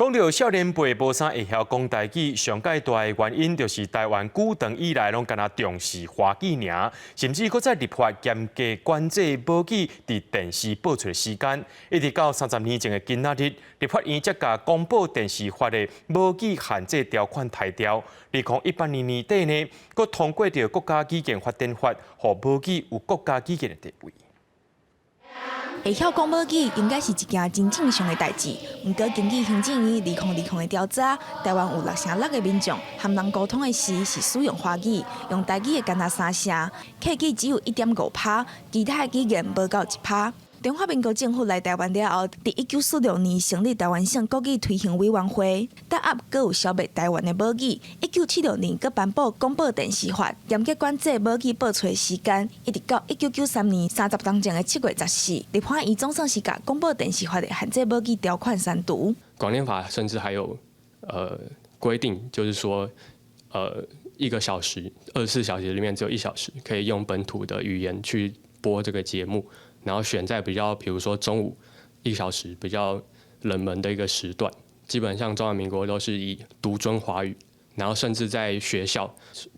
講到少年輩無啥會曉講台語，上蓋大的原因就是台灣古長以來攏干焦重視華語爾，甚至閣再立法嚴格管制母語佇電視播出的時間，一直到30年前的今仔日，立法院才共廣播電視法的母語限制條款刣掉。2018年年底呢，閣通過著國家語言發展法，予母語有國家語言的地位。會曉講母語應該是一件真正常的代誌。毋過根據行政院2020的調查，台灣有6成6的民眾和人溝通的時是使用華語，用台語的干焦3成，客語只有1.5趴，其他的語言無夠1趴。中華民國政府來台灣了後，佇1946年成立台灣省國語推行委員會，打壓閣有消滅台灣的母語。1976年閣頒布廣播電視法，嚴格管制母語播出的時間，一直到1993年30冬前的7月14，立法院總算是共廣播電視法的限制母語條款刪除。廣電法甚至還有規定，就是說一個小時24小時裡面只有1小時可以用本土的語言去播這個節目。然後選在比較，比如說中午1小時比較冷門的一個時段，基本上中華民國都是以獨尊華語，然後甚至在學校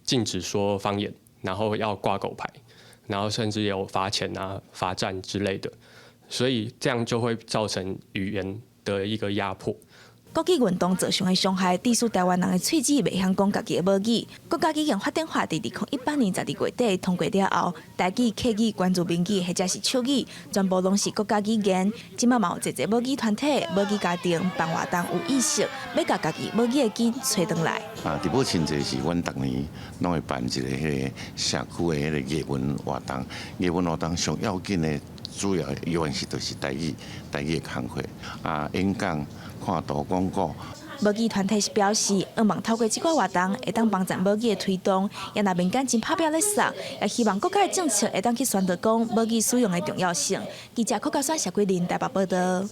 禁止說方言，然後要掛狗牌，然後甚至有罰錢啊、罰站之類的，所以這樣就會造成語言的一個壓迫。國語運動造成的傷害，致使台灣人的喙齒袂曉講家己的母語。國家語言發展法佇2018年12月底通過了後，台語、客語、原住民語或者是手語，全部攏是國家語言。這馬嘛有濟濟母語團體、母語家庭辦活動，有意識欲共家己母語的根揣轉來。啊，佇母親節時，阮逐年攏會辦一个彼个社區的彼个藝文活動。藝文活動上要緊的主要元素就是台語，台語的工課啊，演講、看圖廣告。母語團體是表示，希望透過這個活動，會當幫助母語的推動。也若民間真拍拚咧捒，也希望國家的政策會當去宣導講母語使用的重要性。記者柯家選、謝桂林台北報導。